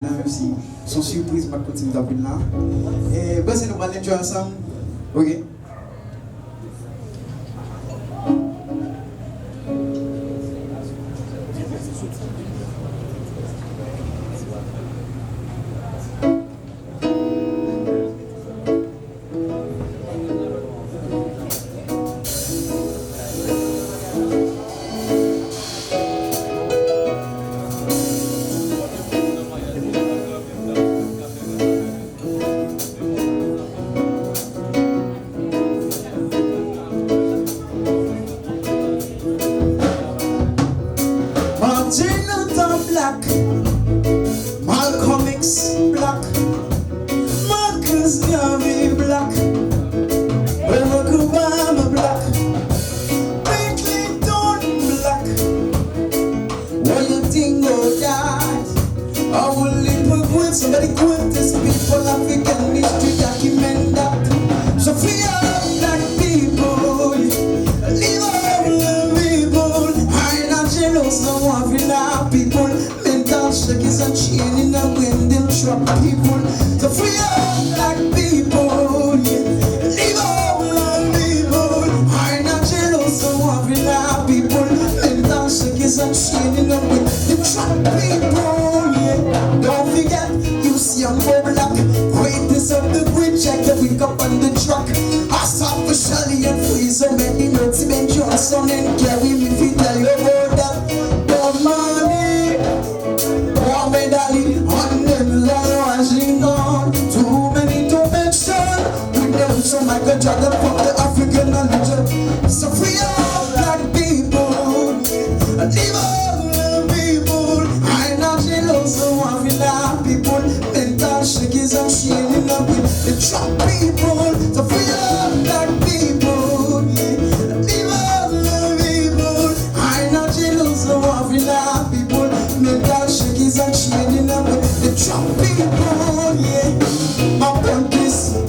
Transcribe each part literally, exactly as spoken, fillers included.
la, menm si se yon sipriz, m pa t konn si m t ap vin la. E, panse nou pral enjoy ansanm. Ok. Martin Luther Black, Malcolm X Black, Marcus Garvey Black, Barack Obama Black, Bill Clinton Black. What you think of that? I will live with, somebody quote this people, African history document that. So free up black people, live all the people. I ain't not jealous, no one for our people. Mental shackles and chain in the wind, them trap people. So free up black people, yeah. Live all the people. I ain't not jealous, no one for our people. Mental shackles and chain in the wind, them trap people, yeah. Don't forget, you see I'm more black. Greatness of the great, check the wake up on the track. I saw for Charlie and Freezer, many no T Ben Johnson and Gary, me fi tell you about that. Bob Marley, Muhammad Ali, and Denzel Washington. Too many to mention. We know some Michael Jordan from the African religion. So free all black people. Live all the people. I ain't not jealous, so I feel our people. Mental shackles and chain in the wind. The trap people. So free all black people. Live all the people. I ain't not jealous, so I feel our people. Mental shackles and chain in the wind. The trap people, yeah. My point is,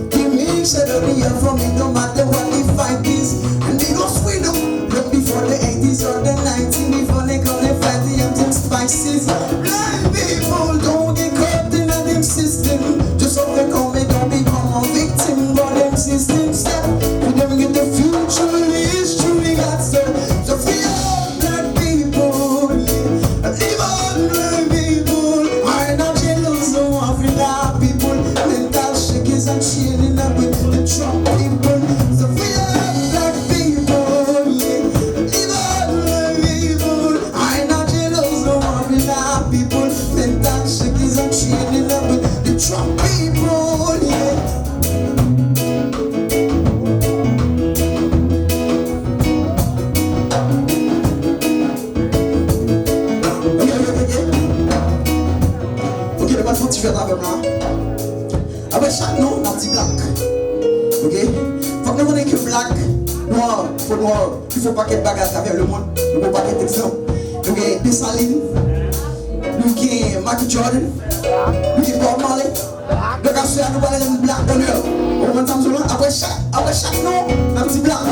give me shadow the year for me, no matter what the fight is. And they go sweet up, long before the eighties or the nineties, before they call it fatty and them spices. Blind people, don't get caught in a them system. Just overcome it, don't become a victim, but them system step. We don't get the future, the history got step. So free up black people, yeah. Live on black people. I not jealous, no one for our people. Mental shackles and chain in the wind, the trap people. So free up black people, yeah. Live on black people. I not jealous, no one for our people. Mental shackles and chain in the wind, the trap people, yeah. Ok, ok, ok, ok. Ok, nou pral fè yon ti fèt avè m la. Apre chak non, n ap di black. Ok? Fòk nou konnen ke black, nwa, fo nwa, ki fè yon pakèt bagay atravè lemonn. Nou gen yon pakèt egzanp. Nou gen Desalin, nou gen Michael Jordan, nou gen Bob Marley. Donk, aswè a, nou pral rann black onè. Ou konprann sa m di w la? Apre chak, apre chak non, n ap di black.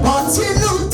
Martin Luther